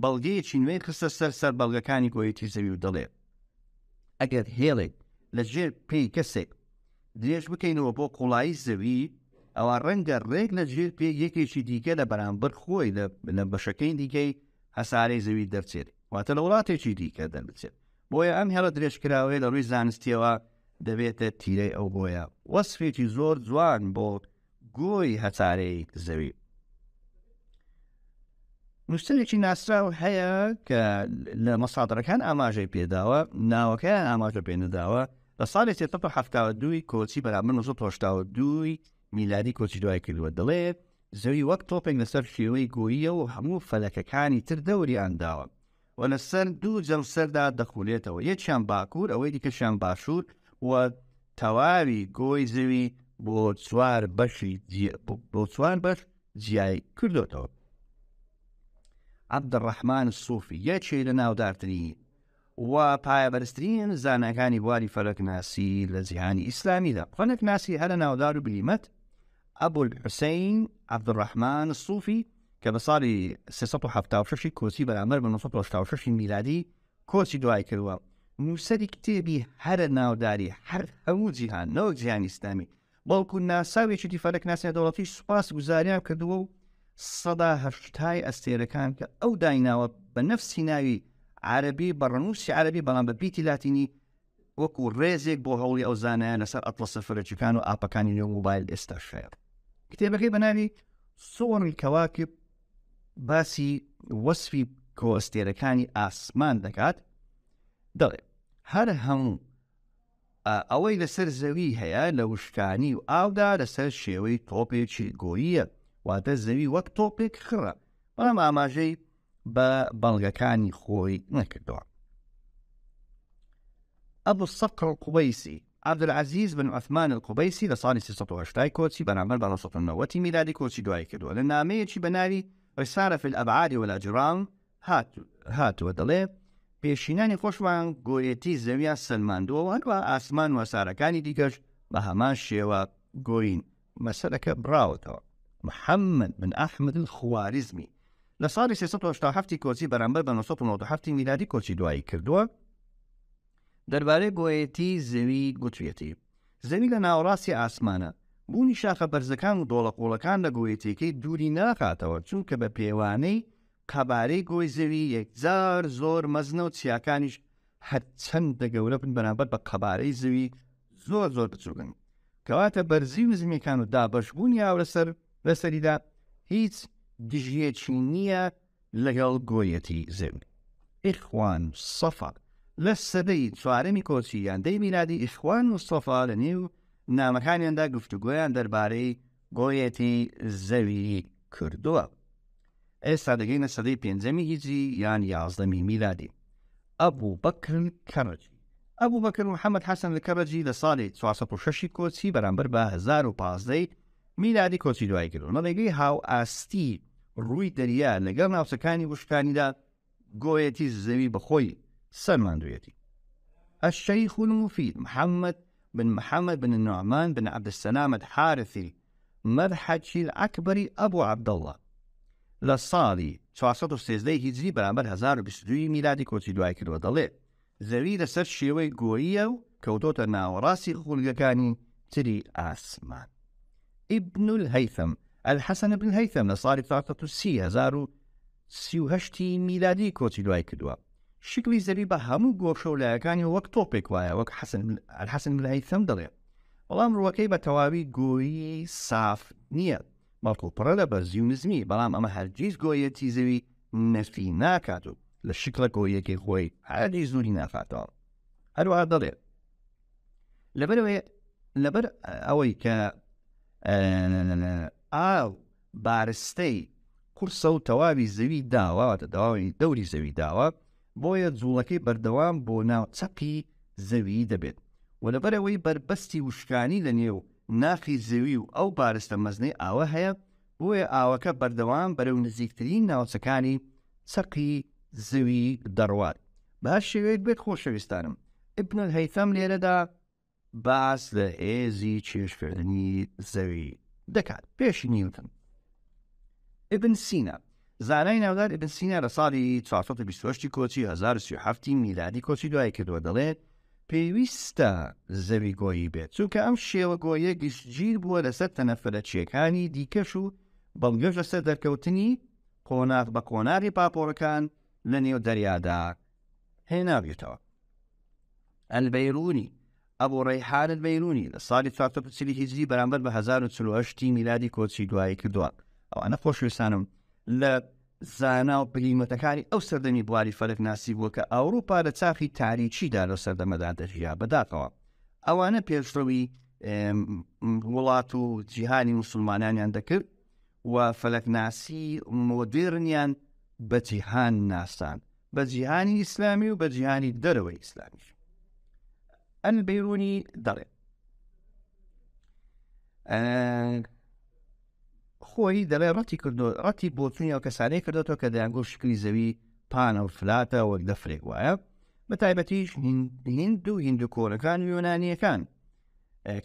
بەڵگەیەکی نوێی خستە سەر سەر بەڵگەکانی گۆیەتی زەوی و دەڵێ ئەگەر هێڵێک لە ژێر پێی کەسێک درێژ بکەینەوە بۆ قوڵایی زەوی ئەوا ڕەنگە ڕێک لە ژێر پێی یەکێکی دیکە لە بەرامبەر خۆی لە بەشەکەی دیکەی هەسارەی زەوی دەرچێت واتە لە وڵاتێکی دیکە دەربچێت بۆیە ئەم هێڵە درێژکراوەیە لە ڕووی زانستیەوە دەبێتە تیرەی ئەو بۆیە وەسفێکی زۆر جوان بۆ گۆی هەسارەی زەوی. نووسەرێکی ناسراو هەیە کە لە مەسادرەکان ئاماژەی پێداوە ناوەکەیان ئاماژە پێ نەداوە لە ساڵی 372 کۆچی بەرامبەر 1982 میلادی کۆچی دوای کردووە دەڵێ زەوی وەک تۆپێک لەسەر شێوەی گۆییە و هەموو فەلەکەکانی تر دەوریان داوە و لەسەر دوو جەمسەردا دەخولێتەوە، یەکیان باکوور ئەوەی دیکەشیان باشوور و تەواوی گۆی زەوی بۆ چوار بەشی بۆ چوار بەش جیای کردۆتەوە. عەبدولڕەحمان سوفی یەکێ لە ناودارترین و پایەبەرزترین زاناکانی بواری فەلەکناسی لە جیهانی ئیسلامیدا فەلەکناسی هەرە ناودار و بلیمەت ئەبولحوسەین عەبدولڕەحمان سوفی کە بە ساڵی 376 کۆچی بەرامبەر بە 986 میلادی کۆچی دوای کردووە، نووسەری کتێبی هەرە ناوداری هەر هەموو جیهان نەوەک جیهانی ئیسلامی بەڵکو ناسا و یەکێتی فەلەکناسی نێودەوڵەتی سوپاس گوزاریان کردووە و سەدا هەشتای ئەستێرەکان کە ئەو دایناوە بە نەفسی ناوی عەرەبی بە ڕەنووسی عەرەبی بەڵام بە پیتی لاتینی وەکو ڕێزێک بۆ هەوڵی ئەو زانایە لەسەر ئەتڵەسە فەلەکیەکان و ئاپەکانی نێو مۆبایل ئێستاش هەیە. کتێبەکەی بە ناوی صور الكواكب باسی وەسفی کۆئەستێرەکانی ئاسمان دەکات، دەڵێ هەر هەموو ئەوەی لەسەر زەوی هەیە لە وشکانی و ئاودا لەسەر شێوەی تۆپێکی گۆییە، واتە زەوی وەک تۆپێک خڕە، بەڵام ئاماژەی بە بەڵگەکانی خۆی نەکردەوە. ئەبو الصقر القبیسی عەبدولعەزیز بن عوثمان القبیسی لە ساڵی 380 کۆچی بەرامبەر بە 990 میلادی کۆچی دوایی کردووە لە نامەیەکی بە ناوی رسالە فی الابعاد والاجرام هاتووە دەڵێ پێشینانی خۆشمان گۆیەتی زەویان سەلماندووە و هەروە ئاسمان و هەسارەکانی دیکەش بە هەمان شێوە گۆین مەسەلەکە بڕاوەتەوە. محەممەد بن ئەحمەد الخواریزمی لە ساڵی 387 کۆچی بەرامبەر بە 997 میلادی کۆچی دوایی کردووە، دەربارەی گۆیەتی زەوی گوتویەتی، زەوی لە ناوەڕاستی ئاسمانە، بوونی شاخە بەرزەکان و دۆڵە قووڵەکان لە گۆیەتیەکەی دووری ناخاتەوە، چونکە بە پێوانەی قەبارەی گۆی زەوی یەکجار زۆر مەزنە و چیاکانیش هەرچەندە گەورە بن بەرامبەر بە قەبارەی زەوی زۆر زۆر بچووکن. کەواتە بەرزی و نزمیەکان و دابەشبوونی ئاو لەسەر لەسەریدا هیچ دژیەکی نییە لەگەڵ گۆیەتی زەوی. ئیخوان سەفا لە سەدەی چوارەمی کۆچی یان دەی میلادی ئیخوان مستەفا لە نێو نامەکانیاندا گفتوگۆیان دەربارەی گۆیەتی زەوی کردووە. ئێستا دەگەینە سەدەی پێنجەمی هیجری یان یازدەمی میلادی. ئەبوو بەکر کەرەجی ئەبوو بەکر محەممەد حەسەن کەرەجی لە ساڵی 406 کۆچی بەرامبەر بە 1015 میلادی کۆچی دوای کردو لە ڕێگەی هاوئاستی ڕووی دەریا لەگەڵ ناوچەکانی وشکانیدا گۆیەتی زەوی بەخۆی سەلماندویەتی. الشیخ المفید محمد بن محمد بن النعمان بن عبد السلام الحارثی مەرحەکی العەکبەری ئەبو عەبدەڵڵا لە ساڵی 413 هیجری بەرامبەر 1022 میلادی کۆچی دوای کردووە دەڵێ زەوی لەسەر شێوەی گۆییە و کەوتۆتە ناوەڕاستی خولگەکانی تری ئاسمان. ابن الهیثم الحسن بن الهیثم لە ساڵی 430 38 میلادی کۆچی دوای کردووە. شکلی زەوی بە هەموو گۆشە و لایەکانی وەک تۆپێک وایە وەک حەسەن الحەسەن بن الهیثم دەڵێ بەڵام ڕووەکەی بە تەواوی گۆیی ساف نییە بەڵکو پڕە لە بەرزی و نزمی بەڵام ئەمە هەرگیز گۆیەتی زەوی نەفی ناکات و لە شکڵە گۆیەکەی خۆی هەرگیز دووری ناخاتەوە هەروەها دەڵێ لەبەرەوەی لەبەر ئەوەی کە ئاو بارستەی قورسە و تەواوی زەوی داوە، واتە تەواوی دەوری زەوی داوە، بۆیە جوڵەکەی بەردەوام بۆ ناو چەقی زەوی دەبێت و لەبەرئەوەی بەربەستی وشکانی لە نێو ناخی زەوی و ئەو بارستە مەزنەی ئاوە هەیە، بۆیە ئاوەکە بەردەوام بەرەو نزیکترین ناوچەکانی چەقی زەوی دەڕوات. بە هەر شێوەیەک بێت خۆشەویستانم، ئیبن الهەیثەم لێرەدا باس لە هێزی کێشکردنی زەوی دەکات پێشی نیوتن. ئیبن سینا زانای ناودار ئیبن سینا لە ساڵی 428 کۆچی 1037 میلادی کۆچی دوای کردووە دەڵێت پێویستە زەوی گۆیی بێت چونکە ئەم شێوە گۆیە گشتگیر بووە لەسەر تەنە فەلەکییەکانی دیکەش و بەڵگەش لەسەر دەرکەوتنی قۆناغ بە قۆناغی پاپۆڕەکان لە نێو دەریادا هێناویەتەوە. البیرونی، ئەبو ڕەیحان البیرونی لە ساڵی 440 هیجری بەرامبەر بە 1048 میلادی کۆچی دوایی کردووە. ئەوانە خۆشویستانم لە زانا و بلیمەتەکانی ئەو سەردەمی بواری فەلەکناسی بووە کە ئەوروپا لە چاخی تاریکیدا لەو سەردەمەدا دەژیا. بەداخەوە ئەوانە پێشڕەوی وڵات و جیهانی موسڵمانانیان دەکرد و فەلەکناسی مۆدێرنیان بە جیهان ناساند، بە جیهانی ئیسلامی و بە جیهانی دەرەوەی ئیسلامیش. ئەلبەیرونی دەڵێ خۆی دەڵێ ڕەتی کردو ڕەتی بۆچوونی ئەو کەسانەی کردوەوە کە دەیانگۆ شکلی زەوی پانە و فلاتە وەک دەفرێک وایە بە تایبەتیش هیند و هیندو کۆنەکان و یۆنانیەکان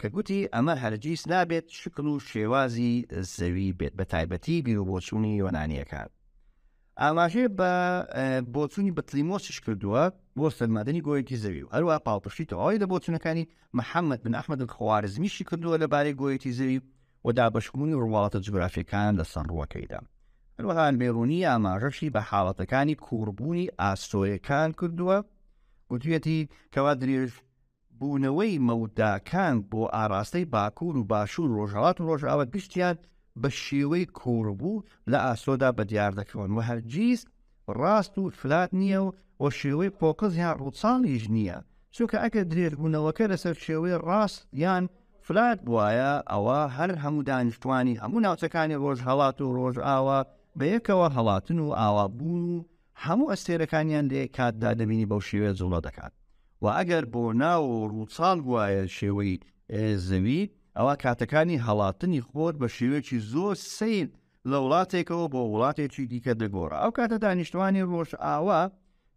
کە گوتی ئەمە هەرگیز نابێت شکل و شێوازی زەوی بێت بە تایبەتی بیر و بۆچوونی یۆنانیەکان ئاماژەی بە بۆچوونی بتلیمۆسیش کردووە بۆ سەلماندنی گۆیەتی زەوی و هەروەها پاڵپشتی تەواوی لە بۆچوونەکانی محەممەد بن ئەحمەد الخوارزمیشی کردووە لەبارەی گۆیەتی زەوی و دابەشبوونی ڕواڵەتە جوگرافیەکان لەسەر ڕووەکەیدا. هەروەها بێرونی ئاماژەشی بە حاڵەتەکانی کووڕبوونی ئاسۆیەکان کردووە، گوتویەتی کەوا درێژ بوونەوەی مەوداکان بۆ ئاراستەی باکوور و باشوور و ڕۆژهەڵات و ڕۆژئاوا گشتیان بە شێوەی کووڕبوو لە ئاسۆدا بەدیار دەکەون و هەرگیز ڕاست و فلات نییە و و شێوەی قۆقز یان ڕووچاڵیش نییە، چونکە ئەگەر درێژبوونەوەکە لەسەر شێوەی ڕاست یان فلات بوایە ئەوا هەر هەموو دانیشتوانی هەموو ناوچەکانی ڕۆژهەڵات و ڕۆژئاوا بەیەکەوە هەڵاتن و ئاوابوون و هەموو ئەستێرەکانیان لە یەک کاتدا دەبینی بەو شێوەیە جوڵە دەکات و ئەگەر بۆ ناو و ڕووچاڵ بوایە شێوەی زەوی ئەوا کاتەکانی هەڵاتنی خۆر بە شێوەیەکی زۆر سەیر لە وڵاتێکەوە بۆ وڵاتێکی دیکە دەگۆڕا ئەو کاتە دانیشتوانی ڕۆژئاوا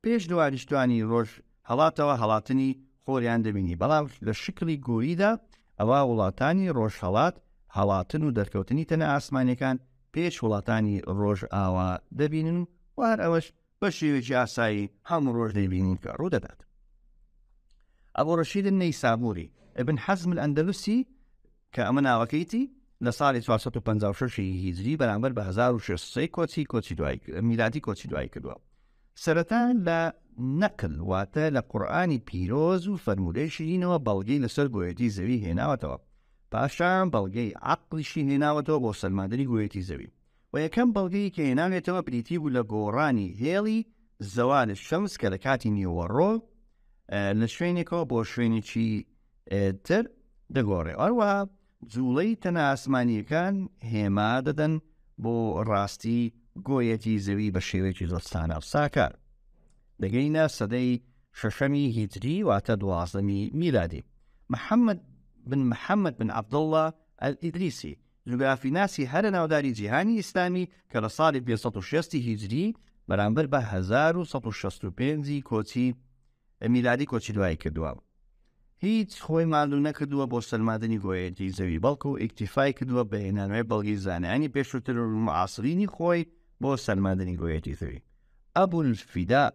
پێش دانیشتوانی ڕۆژ هەڵاتەوە هەڵاتنی خۆریان دەبینی بەڵام لە شکلی گۆییدا ئەوا وڵاتانی ڕۆژهەڵات هەڵاتن و دەرکەوتنی تەنە ئاسمانیەکان پێش وڵاتانی ڕۆژئاوا دەبینن و هەر ئەوەش بە شێوەیەکی ئاسایی هەموو ڕۆژ دەیبینین کە ڕوودەدات. ئەبو ڕەشید النەیسابوری، ابن حەزم الئەندەلوسی کە ئەمە ناوەکەیتی لە ساڵی 456 هیجری بەرامبەر بە 1603 کۆچی کۆچی دوای میلادی کۆچی دوای کردووە. سەرەتا لە نەقل واتە لە قورئانی پیرۆز و فەرموودەی شیرینەوە بەڵگەی لەسەر گۆیەتی زەوی هێناوەتەوە. پاشان بەڵگەی عەقڵیشی هێناوەتەوە بۆ سەلماندنی گۆیەتی زەوی و یەکەم بەڵگەی کە هێناوێتەوە بریتی بوو لە گۆڕانی هێڵی زەوال الشمس کە لە کاتی نیوەڕۆ لە شوێنێکەوە بۆ شوێنێکی تر دەگۆڕێ هەروەها جوڵەی تەنە ئاسمانیەکان هێما دەدەن بۆ ڕاستی گۆیەتی زەوی بە شێوەیەکی زۆر سانا و ساکار دەگەینە سەدەی شەشەمی هیجری واتە دوازدەمی میلادی. محەممەد بن محەممەد بن عەبدوڵڵا ئەلئیدریسی، جوگرافیناسی هەرە ناوداری جیهانی ئیسلامی کە لە ساڵی 560 هیجری بەرامبەر بە 1165 کۆچی میلادی کۆچی دوایی کردووە. هیچ خۆی ماندوو نەکردووە بۆ سەلماندنی گۆیەتی زەوی، بەڵکو ئیکتیفای کردووە بە هێنانەوەی بەڵگەی زانایانی پێشووتر و معاصرینی خۆی بۆ سەلماندنی گۆیەتی زەوی. ئەبولفیدا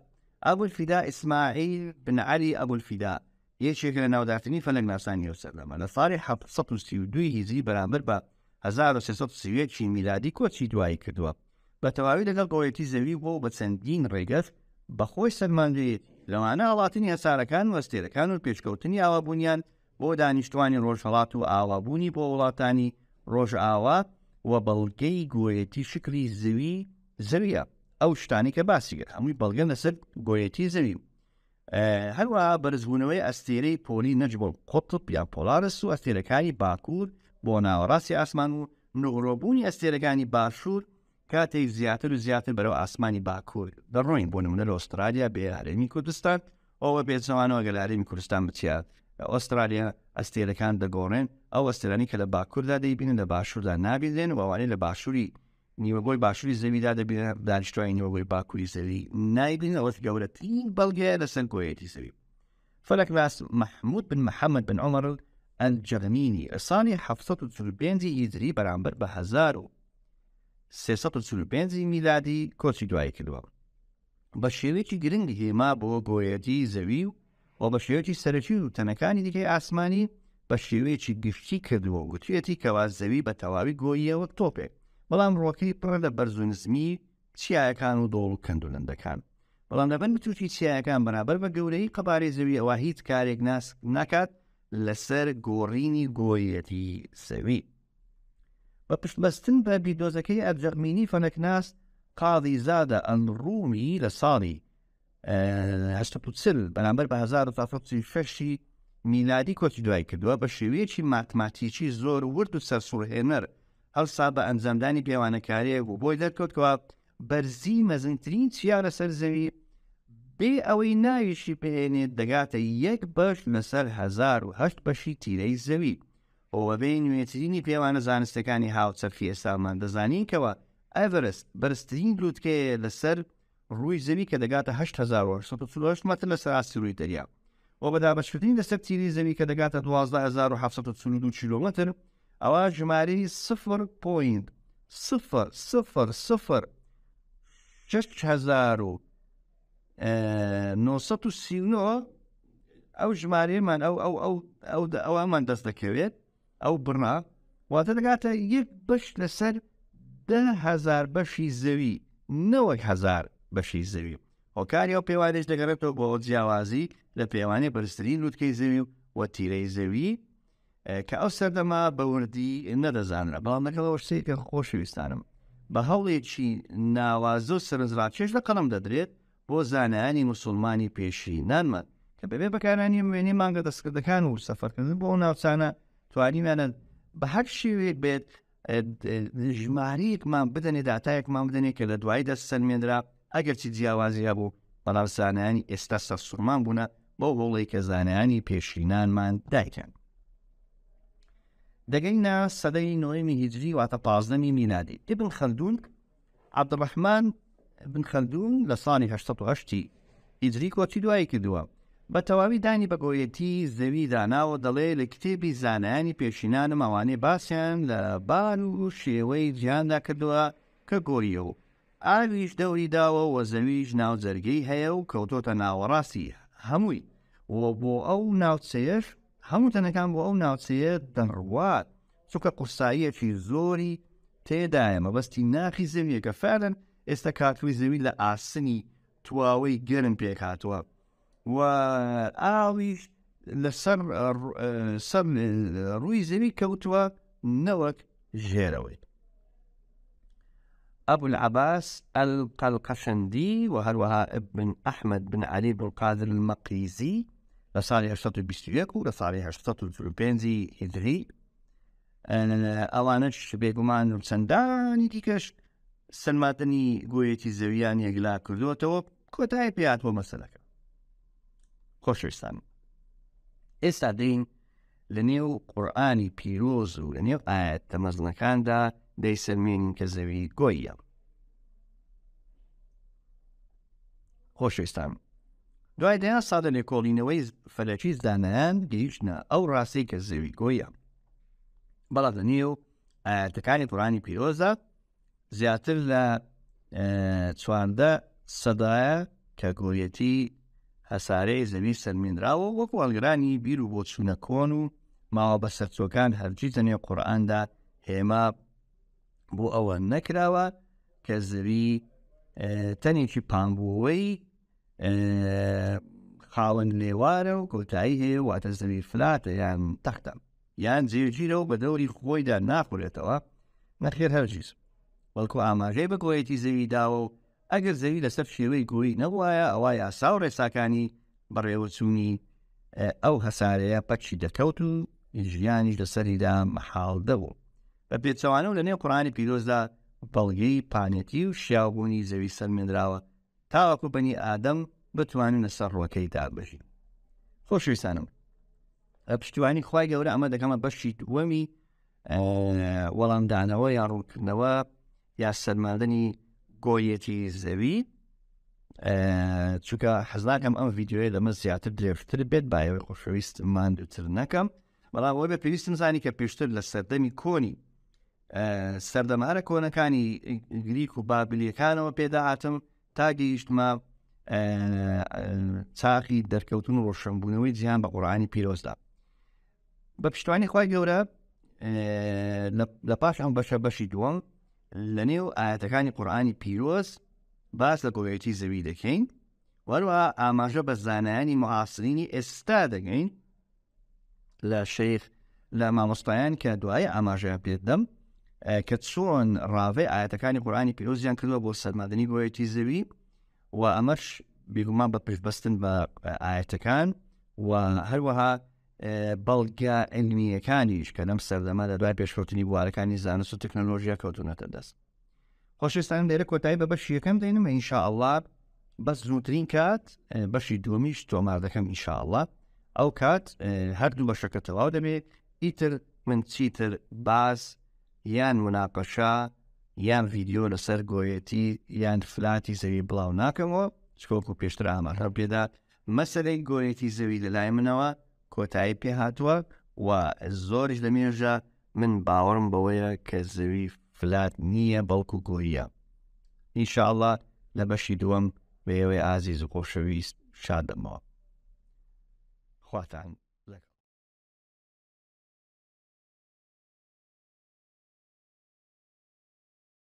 ئەبولفیدا ئیسماعیل بن عەلی ئەبولفیدا یەکێکە لە ناودارترین فەلەکناسانی ئەو سەردەمە، لە ساڵی 732 هیجری بەرامبەر بە 1331 میلادی کۆچی دوایی کردووە. بە تەواوی لەگەڵ گۆیەتی زەوی بووە و بە چەندین ڕێگەش بە خۆی سەلماندوویەتی، لەوانە هەڵاتنی هەسارەکان و ئەستێرەکان و پێشکەوتنی ئاوابوونیان بۆ دانیشتوانی ڕۆژهەڵات و ئاوابوونی بۆ وڵاتانی ڕۆژئاوا و بەڵگەی گۆیەتی شکلی زەوی زەویە. ئەو شتانەی کە باسی کرد هەمووی بەڵگەن لەسەر گۆیەتی زەوی. هەروەها بەرزبوونەوەی ئەستێرەی پۆلی نەجم القطب یان پۆلارس و ئەستێرەکانی باکوور بۆ ناوەڕاستی ئاسمان و نغرۆبوونی ئەستێرەکانی باشوور کاتێک زیاتر و زیاتر بەرەو ئاسمانی باکوور دەڕۆین بۆ نمونە لە ئوسترالیا بێ هەرێمی کوردستان ئەوە بێچەوانەوە گەل هەرێمی کوردستان بچیە ئوسترالیا ئەستێرەکان دەگۆڕێن ئەو ئەستێرانی کە لە باکووردا دەیبینن لە باشووردا نابینرێن و ئەوانەی لە باشووری نیوەگۆی باشووری زەویدا دەبینن، دانیشتوانی نیوەگۆی باکووری زەوی نایبینن، ئەوەش گەورەترین بەڵگەیە لەسەر گۆیەتی زەوی. فەلەکناس مەحمود بن محەممەد بن عومەر ئەلجەغمینی لە ساڵی 745 هیجری بەرامبەر بە 1345 میلادی کۆچی دوایی کردووە. بە شێوەیەکی گرنگ هێما بۆ گۆیەتی زەوی و و بە شێوەیەکی سەرەکی و تەنەکانی دیکەی ئاسمانی بە شێوەیەکی گشتی کردووە و گوتویەتی کەوا زەوی بە تەواوی گۆییە وەک تۆپێک، بەڵام ڕووەکەی پڕە لە بەرز و نزمی چیایەکان و دۆڵ و کەند و لەندەکان. بەڵام لەبەر بچووکی چیایەکان بەرابەر بە گەورەیی قەبارەی زەوی ئەوا هیچ کارێک ناکات لەسەر گۆڕینی گۆیەتی زەوی. بە پشتبەستن بە بیردۆزەکەی ئەرجەغمینی فەلەکناس قاضی زادە ئەلڕومی لە ساڵی 840 بەرامبەر بە 1446 میلادی کۆچی دوای کردووە، بە شێوەیەکی ماتماتیکی زۆر ورد و سەرسوڕهێنەر هەڵسا بە ئەنجامدانی پێوانەکارییەک و بۆی دەرکەوت کەوا بەرزی مەزنترین چیا لەسەر زەوی بێ ئەوەی ناویشی بهێنێت دەگاتە یەک بەش لەسەر 1008 بەشی تیرەی زەوی و بەبێ نوێترینی پێوانە زانستەکانی هاوچەرخی ئێستامان دەزانین کەوا ئەڤەرست بەرزترین لوتکەیە لەسەر ڕووی زەوی کە دەگاتە 8848 مەتر لەسەر ئاستی ڕووی دەریا و بە دابەشکردنی لەسەر تیری زەوی کە دەگاتە 12742 کیلۆمەتر ئەوا ژمارەی 0.000 6939 ئەو ژمارەیەمان ئەو ئەو ئەو ئەو ئەومان دەست دەکەوێت ئەو بڕە واتە دەگاتە یەک بەش لەسەر 10هزار بەشی زەوی نەوەک هزار بەشی زەوی. هۆکاری ئەو پێوانەیەش دەگەڕێتەوە بۆ جیاوازی لە پێوانەی بەرزترین لوتکەی زەوی و تیرەی زەوی کە ئەو سەردەمە بە وردی نەدەزانرا. بەڵام لەگەڵ ئەوەش سەیرکە خۆشەویستانم بە هەوڵێکی ناوازە و سەرنجڕاکێش لە قەڵەم دەدرێت بۆ زانایانی موسڵمانی پێشینانمان کە بەبێ بەکارهێنانی وێنەی مانگە دەستکردەکان و سەفەرکردن بۆ ئەو ناوچانە توانیویانە بە هەر شێوەیەک بێت ژمارەیەکمان بدەنێ، داتایەکمان بدەنێ کە لە دوایی دەست سەلمێنرا ئەگەرچی جیاوازی هەبوو، بەڵام زانایانی ئێستا سەرسوڕمان بوونە بەو هەوڵەی کە زانایانی پێشینانمان دایکەن. دەگەینە سەدەی نۆیەمی هیجری واتە پازدەمی میلادی. ئیبن خەلدون عەبدولڕەحمان بن خەلدون لە ساڵی 808 هیجری کۆچی دوایی کردووە. بە تەواوی دانی بە گۆیەتی زەوی داناوە، دەڵێ لە کتێبی زانایانی پێشینانم ئەوانەی باسیان لە بار و شێوەی جیهاندا کردووە کە گۆییە و ئاویش دەوری داوە و زەویش ناو جەرگەی هەیە و کەوتۆتە ناوەڕاستی هەمووی و بۆ ئەو ناوچەیەش هەموو تەنەکان بۆ ئەو ناوچەیە دەڕوات چونکە قورساییەکی زۆری تێدایە، مەبەستی ناخی زەویە کە فعلەن ئێستا کاکڵی زەوی لە ئاسنی تواوەی گەرم پێکهاتووە و ئاویش لەسەر سەر ڕووی زەوی کەوتووە نەوەک ژێرەوەی. ئەبو العباس القەلقەشەندی و هەروەها ابن ئەحمەد بن عەلی بن قادر المەقریزی لە ساڵی 821 و لە ساڵی 845 هیجری ئەوانەش بێگومان و چەندانی دیکەش سەلماندنی گۆیەتی زەویان یەکلا کردووەتەوە کۆتایی پێ هاتووە مەسەلەکە. خۆشەویستان ئێستا دێین لە نێو قورئانی پیرۆز و لە نێو ئایەتە مەزنەکاندا دەیسەلمێنین کە زەوی گۆیە. خۆشەویستان دوای دەیان ساڵ لە لێکۆڵینەوەی فەلەکی زانایان گەیشتنە ئەو ڕاستەی کە زەوی گۆیە، بەڵام لە نێو ئایەتەکانی قورئانی پیرۆزدا زیاتر لە 14 سەدایە کە گۆیەتی هەسارەی زەوی سەلمێنراوە وەکو هەڵگرانی بیر و بۆچوونە کۆن و ماوە بەسەرچووەکان هەرگیز لە نێو قورئاندا هێما بۆ ئەوە نەکراوە کە زەوی تەنێکی پانبووەوەی خاوەن لێوارە و کۆتایی هەیە، واتە زەوی فلاتە یان تەختە یان جێگیرە و بە دەوری خۆیدا ناخولێتەوە، نەخێر هەرگیز، بەڵکو ئاماژەی بە گۆیەتی زەوی داوە و ئەگەر زەوی لەسەر شێوەی گۆیی نەبوایە ئەوا یاسا و ڕێساکانی بەڕێوەچوونی ئەو هەسارەیە پەکی دەکەوت و ژیانیش لەسەریدا مەحاڵ دەبوو. بە پێچەوانەوە لە نێو قورئانی پیرۆزدا بەڵگەی پانێتی و شیاوبوونی زەوی سەلمێنراوە تاوەکو بەنی ئادەم بتوانن لەسەر ڕووەکەیدا بژین. خۆشەویستانم بە پشتیوانی خوای گەورە ئەمە دەکەمە بەشی دووەمی وەڵامدانەوە یان ڕوونکردنەوە یا سەلماندنی گۆیەتی زەوی چونکە حەزناکەم ئەم ڤیددیوەیە لەمە زیاتر درێژتر بێت باەوەی خۆشەویست ماندووتر نەکەم بەڵام ئەوەی بە پێویستم زانی کە پێشتر لە سەردەمی کۆنی سەردەمارە کۆنەکانی گریک و بابلیەکانەوە پێداهاتم تا گەیشتمە چاخی دەرکەوتن و ڕۆشنبوونەوەی جیهان بە قورآانی پیرۆزدا بە پشتوانی خی گەورە لە پاش ئەم بەشە بەشی دووەم لە نێو ئاەتەکانی قورآانی پیرۆز باس لە گۆیەتی زەوی دەکەین وەروە ئاماژە بە زانایانی معاسرینی ئێستا دەگەین لە شەیخ لە مامۆستایان کە دوایی ئاماژەیان پێدەم کە چۆن ڕاڤەی ئاەتەکانی قورآانی پیرۆزیان کردووە بۆ سەرمادنی گۆیەتی زەوی و ئەمەش بێگومان بە پشتبەستن بە ئاەتەکان و هەروەها بەڵگە علمیەکانیش کە لەم سەردەمە لە دوای پێشکەوتنی بوارەکانی زانست و تەکنەلۆژیا کەوتونەتە دەست. خۆشەویستانم لێرە کۆتایی بە بەشی یەکەم دێنم ئینشاءاللە بەس زووترین کات بەشی دووەمیش تۆمار دەکەم ئینشاءاللە ئەو کات هەردوو بەشەکە تەواو دەبێت ئیتر من چیتر باس یان مناقەشە یان ڤیددیو لەسەر گۆیەتی یان فلاتی زەوی بڵاو ناکەمەوە چکۆکو پێشتر ئاماژە پێدا مەسەلەی گۆیەتی زەوی لەلای منەوە کۆتایی پێهاتووە و زۆریش لە مێژە من باوەڕم بەوەیە کە زەوی فلات نییە بەڵکو گۆییە ئینشاءاللە لە بەشی دووەم بە ئێوەی ئازیز و خۆشەویست شاد دەبمەوە خواتان.